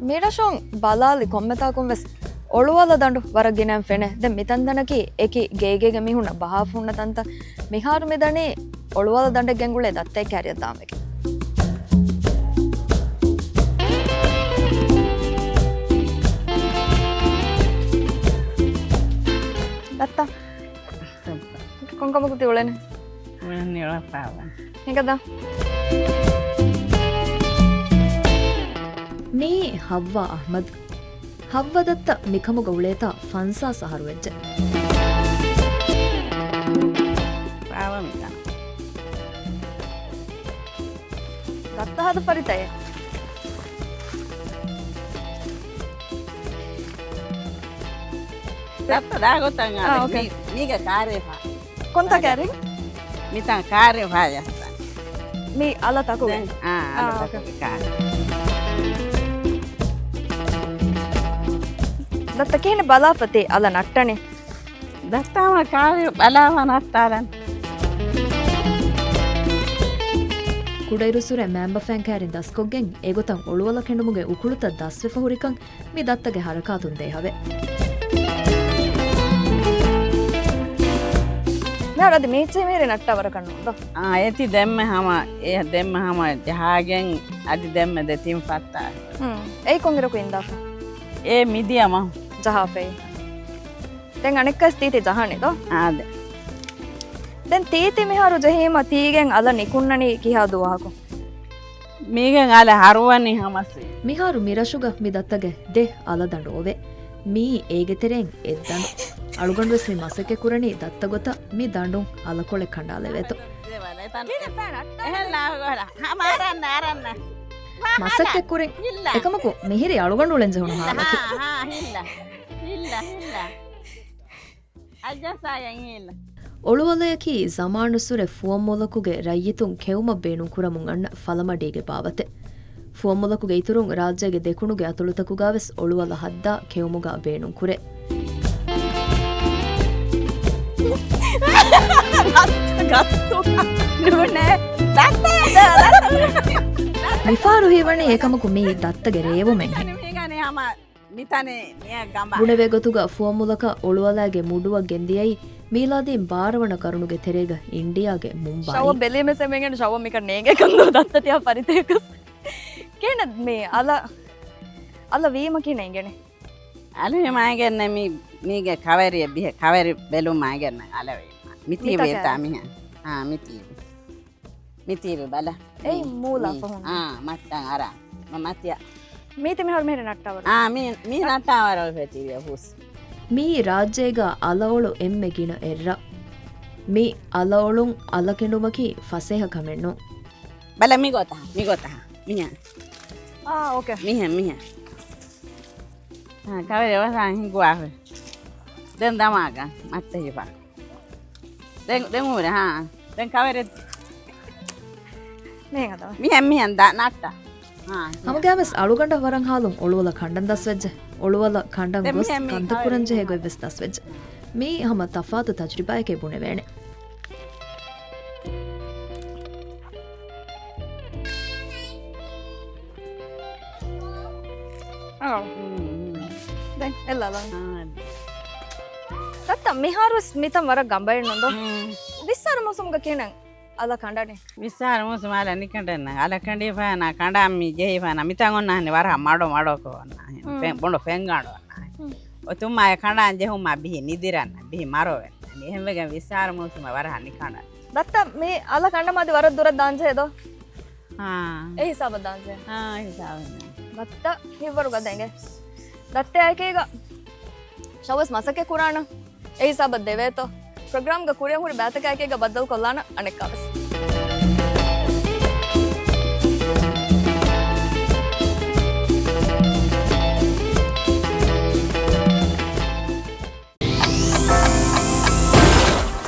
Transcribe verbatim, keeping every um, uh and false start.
މިރަށުން ބަލާލި ކޮންމެތާކުން ވެސް އޮޅުވަލަ ދަނޑު ވަރަށް ގިނައިން ފެނޭ. ދެން މިތަންތަނަކީ އެކި ގޭގޭގެ މީހުންނަށް ބަހާފަ ހުންނަ ތަންތަން. މިހާރު މިދަނީ އޮޅުވަލަ ދަނޑެއް ގެންގުޅޭ ދައްތައެއް ކާރިއަށް ދާންވެގެން. ދައްތަ. ކޮންކަމަކު ތި އުޅެނީ؟ އުޅެނީ އޮޅަފާވަން. ހިނގަދާ. މީ ހައްވާ އަޙްމަދު. ހައްވާ ދައްތަ މިކަމުގަ އުޅޭތާ ފަންސާސް އަހަރު ވެއްޖެ. ފާވަ މިތާ. ދައްތަ ހަދަ ފަރިތައެއް. ދައްތަ ދާގޮތަށް އާ، އާ، އޯކޭ. މީގަ ކާރޭފާ. ކޮންތާ ކާރި؟ މިތާ ކާރޭފާ ޖައްސަ. މީ އަލަ ތަކުގެ؟ ދެން، އާ، އަލަ އާ، އޯކޭ. ތަކުގެ ކާރި. ދައްތަ ކިހިނެއް ބަލާފަ ތި އަލަ ނައްޓަނީ؟ ދައްތާމަ ކާރި ބަލާފަ ނައްޓާލަން. ކުޑައިރުއްސުރެ މައިންބަފައިން ކާރިން ދަސްކޮށްގެން އެގޮތަށް އޮޅުވަލަ ކެނޑުމުގެ އުކުޅުތައް ދަސްވެފަ ހުރިކަން މި ދައްތަގެ ހަރަކާތުން ދޭހަވެ. މިހާރު އަދި މީޗޭ މީރި ނައްޓާ ވަރަކަށް ނޫން ދޯ؟ އާ، އޭތި ދެންމެ ހަމަ، އޭ ދެންމެ ހަމަ ޖަހާގެން އަދި ދެންމެ ދެތިން ފައްތާ. ހުން. އެއީ ކޮންއިރަކު އިންދާފަ؟ އޭ މިދިޔަ މަހު. ޖަހާފައި. ދެން އަނެއްކާސް ތީތި ޖަހާނެ ދޯ؟ އާދެ. ދެން ތީތި މިހާރު ޖެހީމަ ތީގެން އަލަ ނިކުންނަނީ ކިހާ ދުވަހަކު؟ މީގެން އަލަ ހަރުވަނީ ހަމަސްވީ. މިހާރު މިރަށުގަ މި ދައްތަގެ ދެ އަލަދަނޑު އޮވޭ. މިއީ އޭގެ ތެރެއިން އެއްދަނޑު. އަޅުގަނޑުވެސް މި މަސައްކަތް ކުރަނީ ދައްތަ ގޮތަށް މި ދަނޑުން އަލަކޮޅެއް ކަނޑާލެވޭތޯ. މަސައްކަތް ކުރިން އެކަމަކު މިހިރީ އަޅުގަނޑު އުޅެން ޖެހުނު ހާލަކީ. އައްޖައްސާގެން ހީލަ. އޮޅުވަލަޔަކީ ޒަމާނުއްސުރެ ފުވައްމުލަކުގެ ރައްޔިތުން ކެއުމަށް ބޭނުންކުރަމުން އަންނަ ފަލަމަޑީގެ ބާވަތެއް. ފުވައްމުލަކުގެ އިތުރުން ރާއްޖޭގެ ދެކުނުގެ އަތޮޅުތަކުގަ ވެސް އޮޅުވަލަ ހައްދާ ކެއުމުގަ ބޭނުންކުރޭ. މިފަހަރު ހީވަނީ އެކަމަކު މީ ދައްތަގެ ރޭވުމެއްހެން. މިތަނެއް ނިޔަ ގަނބާ. ބުނެވޭ ގޮތުގަ ފުވައްމުލަކަށް އޮޅުވަލާގެ މުޑުއަށް ގެންދިޔައީ މީލާދީން ބާރަ ވަނަ ޤަރުނުގެ ތެރޭގަ އިންޑިއާގެ މުމްބާއީ. ޝަވަ ބެލީމެސް އެމެންގެން ޝަވަ މިކަން ނޭނގޭ ކަންދޯ ދައްތަ ތިޔާ ފަރިތަޔަކަސް. ކޭނަ މި އަލަ، އަލަ ވީމަ ކިހިނެއް އިނގެނެ؟ އަލަ ވީމަ އިނގެންނެ މި، މީގެ ކަވެރިއެއް ބިހެ، ކަވެރި ބެލުމަ އިނގެންނެ އަލަ ވީމަ. މިތީ ވޭތާ މިހެން. އާ، މިތީ. މިތީ ބަލަ. އެއީ މީ، މޫލާ މީ. ފަހުން. އާ، މައްޗަށް އަރާ. މަ-، މަތިޔަ. މީތި މިހާރު މިހިރި ނައްޓާވަރު. އާ، މީ، މީ ނައްޓާވަރު ފެތިވިޔަ ހުސް. މީ ރާއްޖޭގަ އަލައޮޅު އެންމެ ގިނަ އެއްރަށް. މި އަލައޮޅުން އަލަކެނޑުމަކީ ފަސޭހަ ކަމެއް ނޫން. ބަލަ މި ގޮތަށް، މި ގޮތަށް. މިހެން. އާ، އޯކޭ. މިހެން، މިހެން. އާ، ކަވެރި އޮތާ ހިނގުވާފަ. ދެން ދަމާގަ މައްޗަށް ހިފާ. ދެން، ދެން ހުރެ، ހާ. ދެން ކަވެރި. މިހެން ހަދާ. މިހެން، މިހެން ދާ ނައްޓާ. ހާ. ހަމަގައިވެސް އަޅުގަނޑަށް ވަރަށް ހާލުން އޮޅުވަލަ ކަނޑަން ދަސްވެއްޖެ. އޮޅުވަލަ ކަނޑަން ދެން ގޮސް މިހެން މި ކަންތައް ކަވެރި ކުރަން ޖެހޭ މިހެން. ގޮތްވެސް ދަސްވެއްޖެ. މީ ހަމަ ތަފާތު ތަޖުރިބާއެކޭ ބުނެވޭނެ. އައު. ދެން އެއްލަލަން. އާ. ދައްތަ މިހާރުވެސް މިތަން ވަރަށް ގަނބައެއް ނޫން ދޯ؟ ހުން. ވިއްސާރަ މޫސުމުގަ ކިހިނެއް އަލަ ކަނޑަނީ؟ ވިއްސާރަ މޫސުމު އަލަ ނިކަނޑަން. އަލަ ކަނޑިފައިނާ ކަނޑާ މި ޖެހިފައިނާ މިތަން އޮންނާނެ ވަރަށް މަޑޮ މަޑޮކޮށް އޮންނާހެން. ހުން. ފެން-، ބޮނޑު ފެންގާނޑު އޮންނާހެން. ހުން. އޮތުމާ އެ ކަނޑާން ޖެހުމާ ބިހި ނިދިރަން، ބިހި މަރޮވެން. އެހެންވެގެން ވިއްސާރަ މޫސުމަށް ވަރަށް ނިކަނޑަން. ދައްތަ މި އަލަ ކަނޑަމާ އަދި ވަރަށް ދުރަށް ދާންޖެހޭ ދޯ؟ އާ. އެ ހިސާބަށް ދާންޖެހޭ. އާ، އެ ހިސާބަށް ދާން. ދައްތަ ހިތްވަރު ގަދަ އިނގޭ. ދައްތަ އެކީގަ ޝަވަސް މަސައްކަތް ކުރާނަ. އެ ހިސާބަށް ދެވޭތޯ. ޕްރޮގްރާމްގަ ކުރިއަށް ހުރި ބައިތަކާއެކީގަ ބައްދަލު ކޮށްލާނަ އަނެއްކާވެސް.